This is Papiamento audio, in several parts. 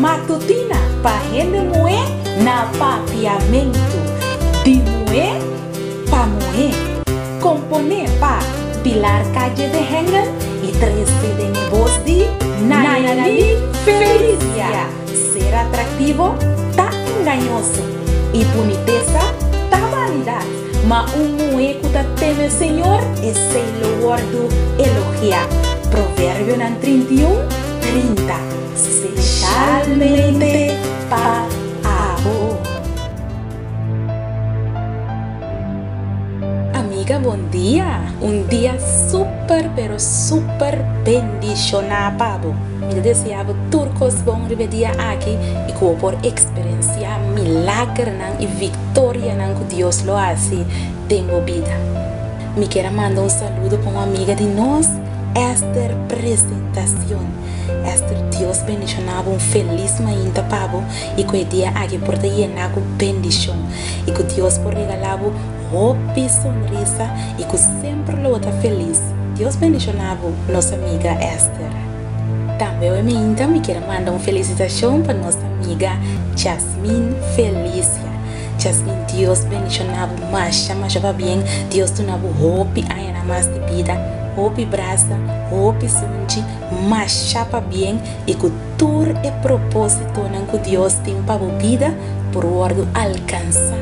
Matutina pa hende muhé na Papiamentu. Di muhé pa muhé. Komponé pa Pilar Calle de Hengel i trese den e bos di Nayali Felicia. Ser atraktivo ta engañoso i bunitesa ta banidat, ma un muhé ku ta teme Señor, esei lo wòrdu elogiá. Proverbionan 31, 30. Speshalmente pa abo. Amiga bon dia! Un dia super pero super bendishoná pa bo. Mi ta desea bo tur kos bon riba e dia aki i ku bo por eksperensiá milagernan i viktorianan ku Dios lo hasi den bo bida. Mi kier a manda un saludo pa un amiga di nos, Esther Presentacion. Esther Dios bendishoná bo, un felis mainta pa bo i ku e dia aki por ta yená ku bendishon i ku Dios por regalá bo hopi sonrisa i ku semper lo bo ta felis. Dios bendishoná bo, nos amiga Esther. Tambe awe mainta mi kier a manda un felisitashon pa nos amiga Jasmine Felicia. Jasmine Dios bendishoná bo masha masha pabien, Dios duna bo hopi añanan mas di bida, hopi brasa, hopi sunchi, masha pabien i ku Tur e propósitonan ku Dios tin pa bo bida por wòrdu alkansá,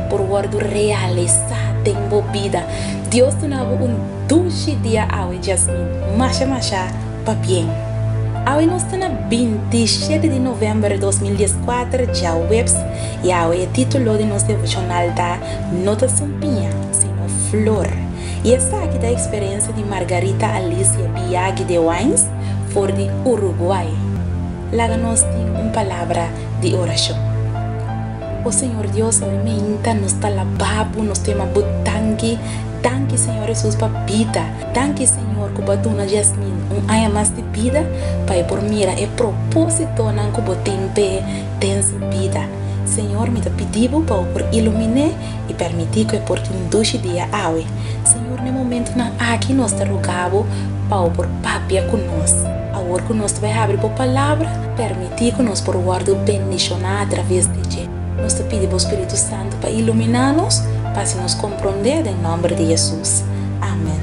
por wòrdu realisá den bo bida. Dios duna bo un dushi dia awe, Jasmine. Masha masha pabien. Awe nos ta na 27 di novèmber 2014, djaweps, i awe e título di nos devoshonal ta No ta sumpiña, sino flor. I esaki ta eksperensia di Margarita Alicia Biagi de Wines, for di Uruguay. Laga nos tin un palabra di orashon. O Señor Dios, awe meinta nos ta laba Bo, nos ta yama Bo danki. Danki Señor Hesus pa bida. Danki Señor ku Bo a duna Jasmine un aña mas di bida pa e por mira e propósitonan ku Bo tin p'e den su bida. Señor, mi ta pidi Bo pa Bo por ilumin'é i permití ku e por tin un dushi dia awe. Señor, n'e momentunan aki nos ta roga Bo pa Bo por papia ku nos. Awor ku nos ta bai habri Bo Palabra, permití ku nos por wòrdu bendishoná atraves di dje. Nos ta pidi Bo Spiritu Santu pa iluminá nos, pa hasi nos komprondé den nòmber di Hesus. Amèn.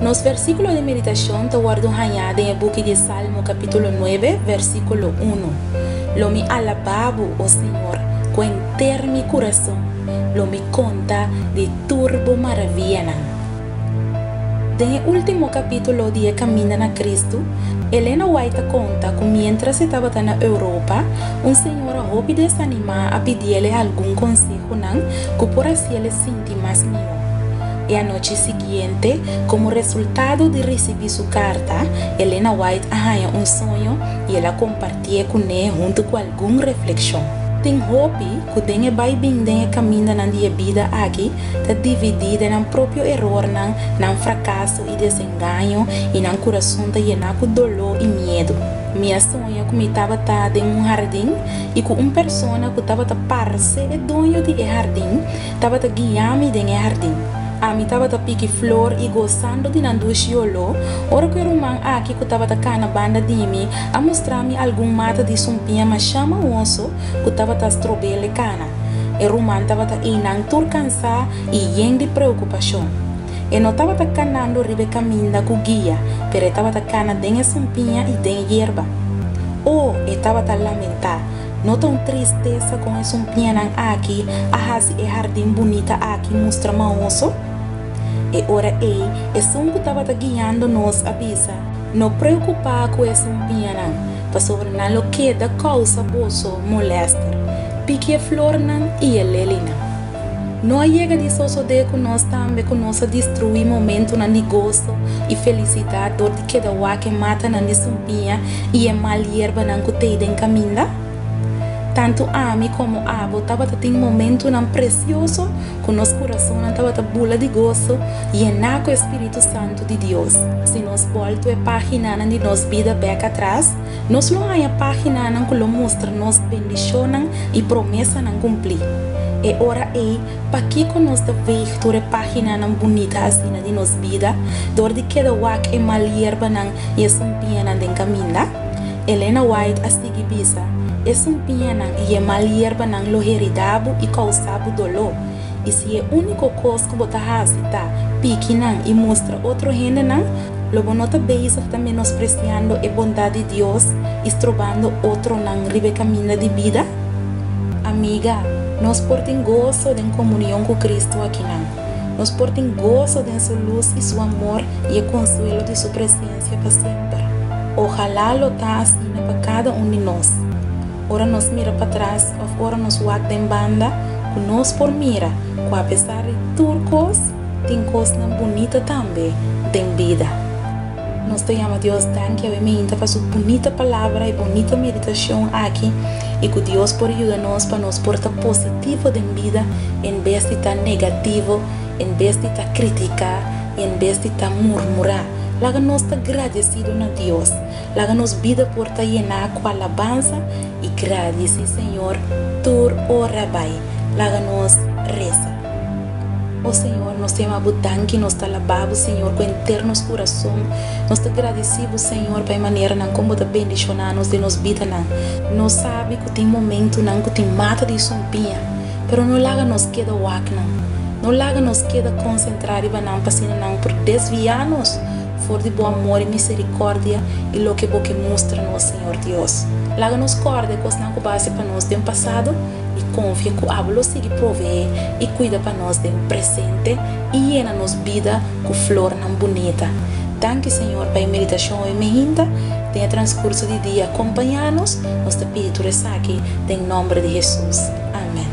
Nos versíkulo di meditashon ta wòrdu hañá den e buki di Salmo kapítulo nuebe, versíkulo unu, Lo mi alabá Bo, o Señor, ku henter mi kurason, lo mi konta di tur bo maravianan. Den e último kapítulo di E Kaminda na Kristu, Elena White ta konta ku miéntras e tabata na Europa, un señora hopi desanimá a pidiel e algun konsehonan ku por hasiel e sinti mas mihó. E anochi siguiente, komo resultado di risibí su karta, Elena White a haña un soño i el a kompartié kuné huntu ku algun reflekshon. Tin hopi ku den e bai bin den e kamindanan di e bida aki ta dividí den nan propio erornan, nan frakaso i desengaño, i nan kurason ta yená ku doló i miedu. Mi a soña ku mi tabata den un hardin i ku un persona ku tabata parse e doño di e hardin tabata guia mi den e hardin. Ami tabata piki flor i gosando di nan dushi oló, ora ku e ruman aki ku tabata kana banda di mi a mustra mi algun mata di sumpiña mashá mahoso ku tabata strob'el e kana. E ruman tabata einan tur kansá i yen di preokupashon. E no tabata kanando riba e kaminda ku guia, pero e tabata kana den e sumpiña i den e yerba. O, e tabata lamentá! No ta un tristesa kon e sumpiñanan aki a hasi e hardin bunita aki mustra mahoso? E ora ei, esun ku tabata guiando nos a bisa, No preokupá ku e sumpiñanan, pasobra nan lo keda kousa boso molèster. Piki e flornan i e lelinan. No a yega di sosodé ku nos tambe ku nos a destruí momentunan di goso i felisidat dor di keda wak e matanan di sumpiña i e mal yerbanan ku t'ei den kaminda? Tantu ami komo abo tabata tin momentunan presioso ku nos kurasonnan tabata bula di goso, yená ku e spiritu santu di Dios. Si nos bòltu e páginanan di nos bida bèk atras, Nos lo haña páginanan ku lo mustra nos bendishonnan i promesanan kumplí. E ora ei, pakiko nos ta veeg tur e páginanan bunita asina di nos bida dor di keda wak e mal yerbanan i e sumpiñanan den kaminda? Elena White a sigui bisa, E sumpiñanan i e mal yerbanan lo heridá bo i kousá bo doló. I si e úniko kos ku bo ta hasi ta piki nan i mustra otro hendenan, lo bo no ta bezig ta menospresiando e bondat di Dios i strobando otronan riba e kaminda di bida? Amiga, nos por tin goso den komunion ku Kristu akinan. Nos por tin goso den Su lus i Su amor i e konsuelo di Su presensia pa semper. Ohalá lo ta asina pa kada un di nos. Ora nos mira patras òf ora nos wak den banda, ku nos por mira ku apesar di tur kos, tin kosnan bunita tambe den bida. Nos ta yama Dios danki awe meinta pa su bunita palabra i bunita meditashon aki i ku Dios por yuda nos pa nos por ta positivo den bida en bes di ta negativo, en bes di ta kritiká i en bes di ta murmurá. Laga nos ta gradesido na Dios. Laga nos bida por ta yená ku alabansa i gradisí Señor tur ora bai. Laga nos resa. O Señor, nos ta yama Bo danki, nos ta alabá Bo, Señor, ku henter nos kurason. Nos ta gradisí Bo, Señor, pa e maneranan kon Bo ta bendishoná nos den nos bidanan. Nos sabi ku tin momentunan ku tin mata di sumpiña, pero no laga nos keda wak nan. No laga nos keda konsentrá riba nan pa asina nan por desviá nos for di Bo amor i miserikòrdia i loke Bo ke mustra nos, Señor Dios. Laga nos kòrda e kosnan ku Bo a hasi pa nos den pasado. I konfia ku abo lo sigui proveé i kuida pa nos den presente i yena nos bida ku flornan bunita. Danki Señor pa e meditashon oe mehinta den e transkurso di dia kompañá nos, nos ta pidi tur esaki den nòmber di Hesus. Amen.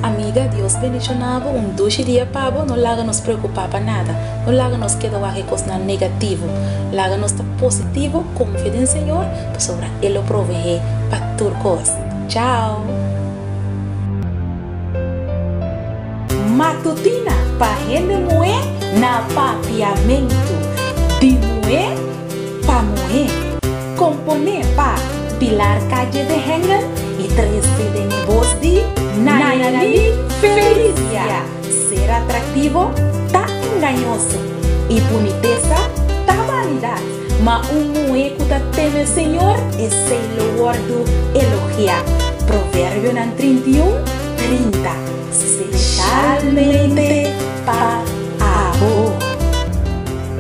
Amiga, Dios bendishoná bo, un dushi dia pa bo, no laga nos preokupá pa nada, no laga nos keda wak e kosnan negativo, laga nos ta positivo, konfia den Señor, pasobra E lo proveé pa tur kos. Chao! Matutina pa hende muhé na Papiamentu. Di muhé pa muhé. Komponé pa Pilar Calle de Hengel i trese den e bos di Nayali Felicia. Ser atraktivo ta engañoso i bunitesa ta banidat. Ma un muhé ku ta teme Señor, esei lo wòrdu elogiá. Proverbionan 31, 30 Speshalmente pa abo.